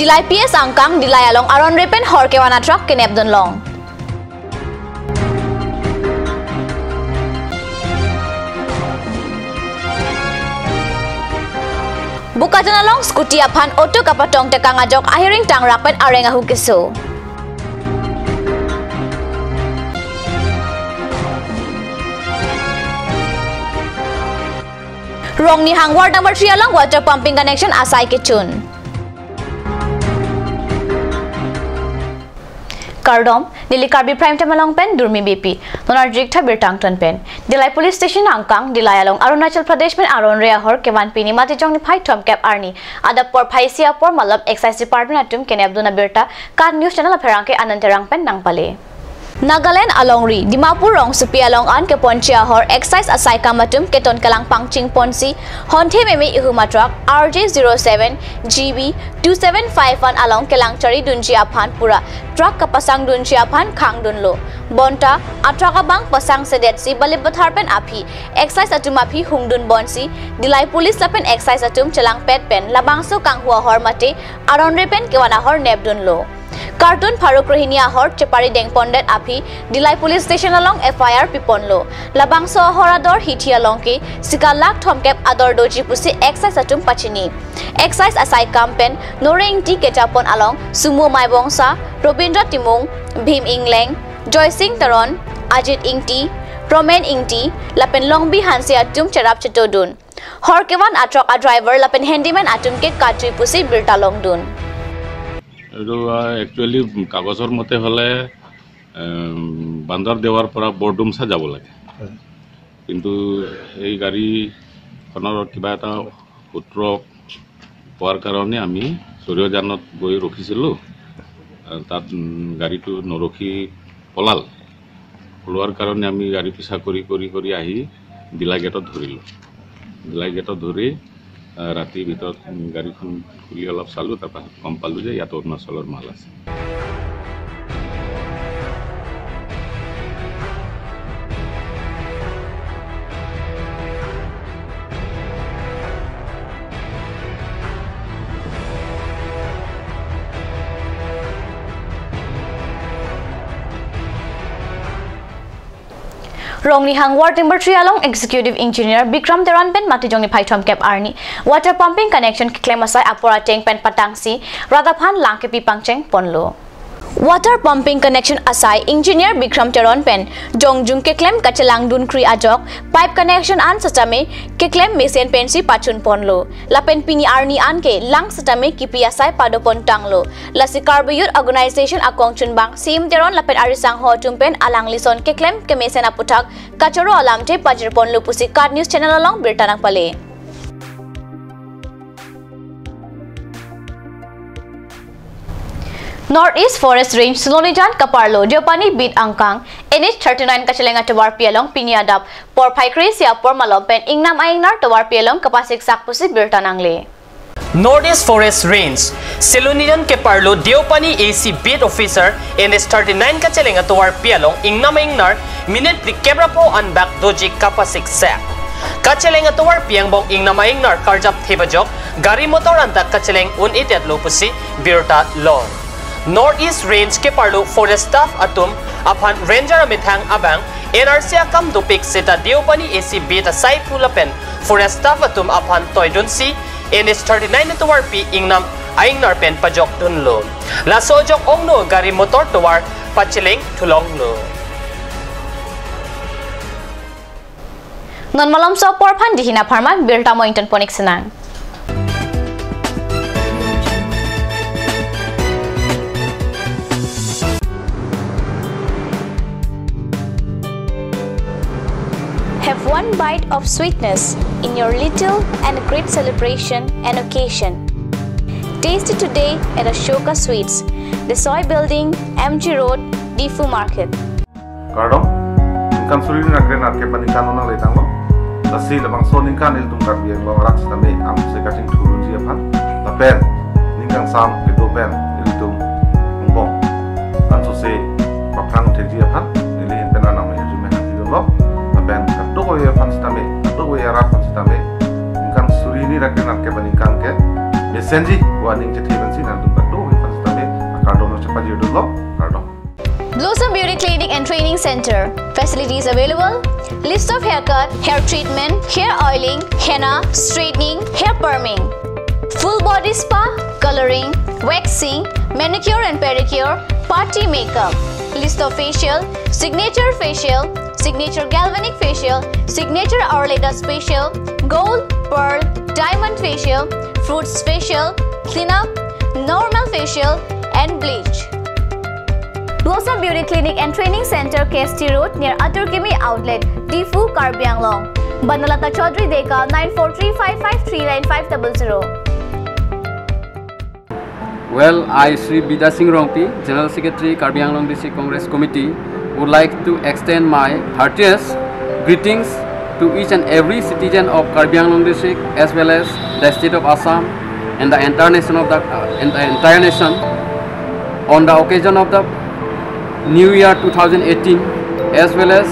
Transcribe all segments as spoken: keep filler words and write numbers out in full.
Dillai P S angkang Dillai along aron re pen hor kevan a-truck kenep dun long. Bokajan along scooty aphan auto kapatong tekang ajok ahiring tangrak pen areng ahu keso. Rongnihang ward number three along water pumping connection asai kechun. Kardom, neli Karbi Prime Time along pen Durmi Beypi. Non arjik tha birta angton pen. Dillai Police Station angkang Dillai along Arunachal Pradesh pen aron re ahor kevan pini Matijong niphai thomkep arni adap porphai isi apor malom Excise Department atum kenep dun abirta KAT News Channel apherangke Anand Terang pen nangpale. Nagaland alongri Dimapur rongsopi along an keponche ahor Excise asaikam atum keton kelang pangching ponsi honthe meme ihum a-truck R J zero seven G B two seven five one along kelang chari dunji aphan pura truck kapasang dunji aphan khang dunlo. Bonta a-truck abang pasang sedetsi Balipathar pen aphi Excise atum aphi hung dun ponsi Dillai Police lapen Excise atum chelangpet pen labangso kanghu ahor mate aron re pen kevan ahor nep dunlo. Kartun pharo krohini ahor chepari dengpondet aphi Dillai Police Station along F I R piponlo. Labangso ahor ador hithi along ke sika lakh thomkep ador doji pusi Excise atum pachini. Excise asaikam pen Nore Ingti kechapon along Sumo Maibongsa, Robindra Timung, Bhim Ingleng, Joysing Teron, Ajit Ingti, Promen Ingti lapen Longbi Hanse atum cherap chetodun. Hor kevan a-truck a-driver lapen handyman atum ke kachui pusi birta longdun. এইটো, আহ, একচুৱেলি কাগজৰ মতে হ'লে, এম, বান্দাৰদেৱাৰ পৰা বৰডুমচা যাব লাগে। হয়। কিন্তু এই গাড়ীখনৰ কিবা এটা সূত্ৰ পোৱাৰ কাৰণে আমি চৰিয়জানত গৈ ৰখিছিলোঁ। আহ, তাত, উম, গাড়ীটো নৰখি পলাল। পলোৱাৰ কাৰণে আমি গাড়ী পিছা কৰি, কৰি, কৰি আহি ডিলাই গেটত ধৰিলোঁ। ডিলাই গেটত ধৰি, আহ, ৰাতিৰ ভিতৰত, উম, গাড়ীখন খুলি অলপ চালোঁ, তাৰপৰা গম পালোঁ যে ইয়াত অৰুণাচলৰ মাল আছে। Rongnihang Ward number three along Executive Engineer Bikram Teron pen Matijong niphai thomkep arni water pumping connection keklem asai apor ateng pen patangsi rat aphan lang kepi pangcheng ponlo. Water pumping connection asai Engineer Bikram Teron pen jongjung keklem kachelang dunkri ajok pipe connection an sitame keklem mesen pensi pachun ponlo. Lapen pini arni an ke lang sitame kipi asai padopon tanglo. Lasi Karbi Youth Organization akongchunbang C M Teron lapen arisangho atum pen alanglison keklem kemesen aputhak kachoro alamthe pajirponlo pusi KAT News Channel along birta nangpale. North East Forest Range Silonijan keparlo Deopani Beat angkang N H thirty-nine kacheleng atovarpi along pini adap porphai kre-isi apor malom pen ingnam a-ingnar tovarpi along kapasiksak pusi birta nangle. North East Forest Range Silonijan keparlo Deopani A C Beat Officer N H thirty-nine kacheleng atovarpi along ingnam a-ingnar minute phlikep ra pho anbak doji kapasiksak. Kacheleng atovarpi angbong ingnam a-ingnar karjap thep ajok gari motor anta kacheleng un-edet lo pusi birta long. North East Range keparlo forest staff atum aphan ranger amethang abang N R C akam dopik seta Deopani A C Beat asai aphu lapen forest staff atum aphan toidunsi N H thirty-nine atovarpi ingnam a-ingnar pen pajok dunlo. Laso ajok ongno gari motor tovar pacheleng thulonglo. Non malomso apor aphan Dihina Pharma birta mo ington ponik senang. Have one bite of sweetness in your little and great celebration and occasion. Taste it today at Ashoka Sweets, Desoi Building, M G Road, Diphu Market. Kardom, ningkan suri hini ra kre-nerkep aningkan onang letanglo. Lasi labangso aningkan ilitum Karbi Anglong arat sitame amse kachingthurunji aphan. Lapen ning kangsam kedo pen ilitum angbong ansose paphrang thekji aphan neli ahin pen arnam arjume hangdunlo. Lapen kadokave aphan sitame, kadokave arat aphan sitame ningkan suri hini ra kre-nerkep aningkan ke mesenji pu aning chethe pensi nangtum kado Chepajirdulo, kardom. Blossom Beauty Clinic and Training Center. Facilities available: list of haircut, hair treatment, hair oiling, henna, straightening, hair perming, full body spa, coloring, waxing, manicure and pedicure, party makeup, list of facial, signature facial, signature galvanic facial, signature Arleda facial, gold, pearl, diamond facial, fruits facial, cleanup, normal facial, and bleach. Blossom Beauty Clinic and Training Center, K S T Road, near Atur Kimi Outlet, Diphu, Karbi Anglong. Banalata Chaudhary Deka, nine four three five five three nine five double zero. Well, I, Shri Bidya Singh Rongpi, General Secretary, Karbi Anglong District Congress Committee, would like to extend my heartiest greetings to each and every citizen of Karbi Anglong District, as well as the state of Assam and the entire nation of the, uh, and the entire nation, on the occasion of the New Year two thousand eighteen, as well as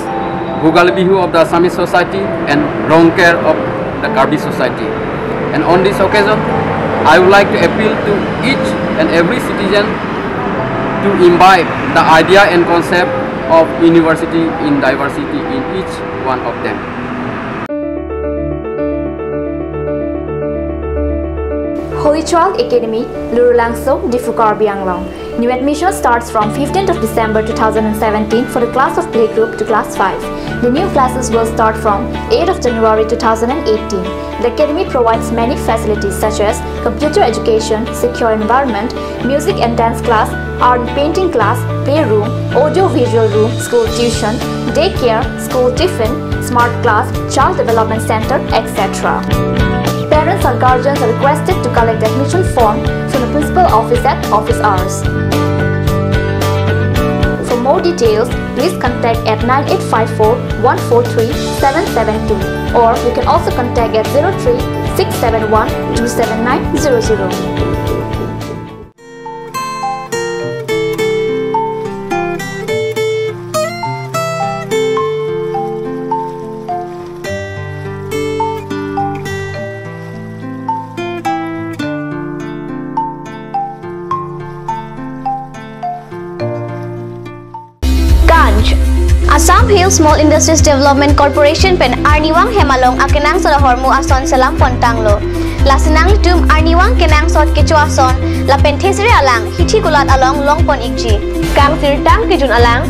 Bhogalu Bihu of the Assamese society and Rongker of the Karbi society. And on this occasion, I would like to appeal to each and every citizen to imbibe the idea and concept of university in diversity in each one of them. Holy Child Academy, Lurulangso, Diphu, Karbi Anglong. New admission starts from fifteenth of December two thousand seventeen for the class of playgroup to class five. The new classes will start from eighth of January two thousand eighteen. The academy provides many facilities such as computer education, secure environment, music and dance class, art and painting class, playroom, audio visual room, school tuition, daycare, school tiffin, smart class, child development center, et cetera. Parents or guardians are requested to collect the admission form from the principal office at office hours. For more details, please contact at nine eight five four one four three seven seven two, or you can also contact at zero three six seven one two seven nine zero zero. Kanj. Assam Hill Small Industries Development Corporation pen arnivang hem along akenangsot ahormu ason selam pontanglo. Lasi nanglitum arnivang kenangsot kecho ason lapen thesere alang hithi kulat along longpon ikji. Kangsirtang kejun alang,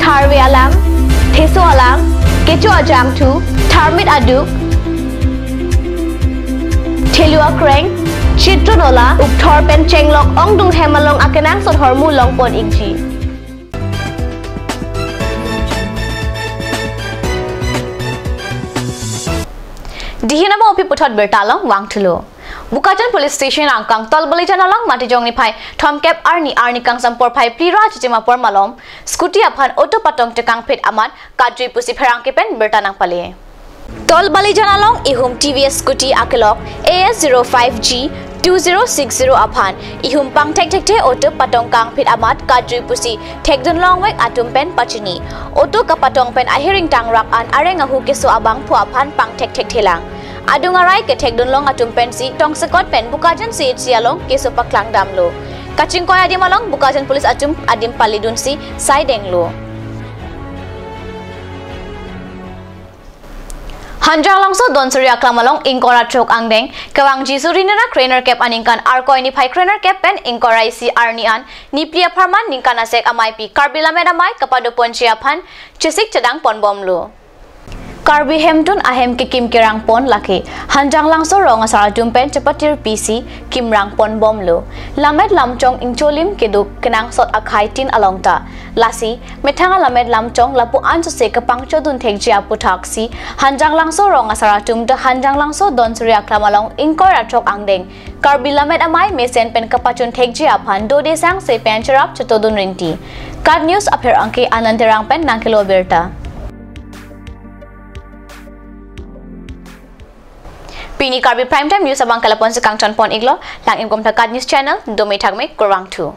tharve alang, theso alang, kecho ajangthu, tharmit aduk, thelu akreng, chitron ola, ukthor pen chenglok ongdung hem along akenangsot ahormu longpon ikji. Dihin ama opi puthot birta along vangthulo. Bokajan Police Station angkang Tolbalijan along Matijong niphai thomkep arni arni kangsam porphai phli ra chichim apor malom scooty aphan auto patong tekangphit amat kadri pusi pherangke pen birta nangpale. Tolbalijan along ihum T V S scooty akelok A S zero five G two zero six zero aphan ihum pangthekthekthe auto patong kangphit amat kadri pusi thekdun longvek atum pen pachini. Auto kapatong pen ahiring tangrak an areng ahu keso abangphu aphan pangthekthekthe lang. Adung arai kethekdun long atum pensi tongsekot pen Bokajan C H C along keso paklang damlo. Kachingkoi adim along Bokajan Police atum adim palidunsi saidenglo. Hanjanglangso Donsuri Aklam along ingkoi ra throk angdeng kevangji suri nira krenerkep aningkan Arkoi niphai krenerkep pen ingkoi ra isi arni an Nipli apharman ningkan asek ameipi Karbi Lammet Amei kapadoponji aphan chesik chedang ponbomlo. Karbi hemtun ahem kekim kerang pon lake Hanjanglangso rong asar atum pen chepatir pisi kimrang ponbomlo. Lammet lamchong ingcholim keduk kenangsot akhai tin along ta. Lasi methang alammet lamchong lapu ansose kepangchodun thekji aputhaksi Hanjanglangso rong asar atum ta Hanjanglangso Donsuri Aklam along ingkoi ra throk angdeng Karbi Lammet Amei mesen pen kapachun thekji aphan dode sangse pen cherap chetodun rinti. KAT News apherangke Anand Terang pen nangkelo birta. Pini Karbi Prime Time News abang ke lapu-an si kangton pon iklo, lang ingkoi ra KAT News Channel, dome thakme, kurvangthu.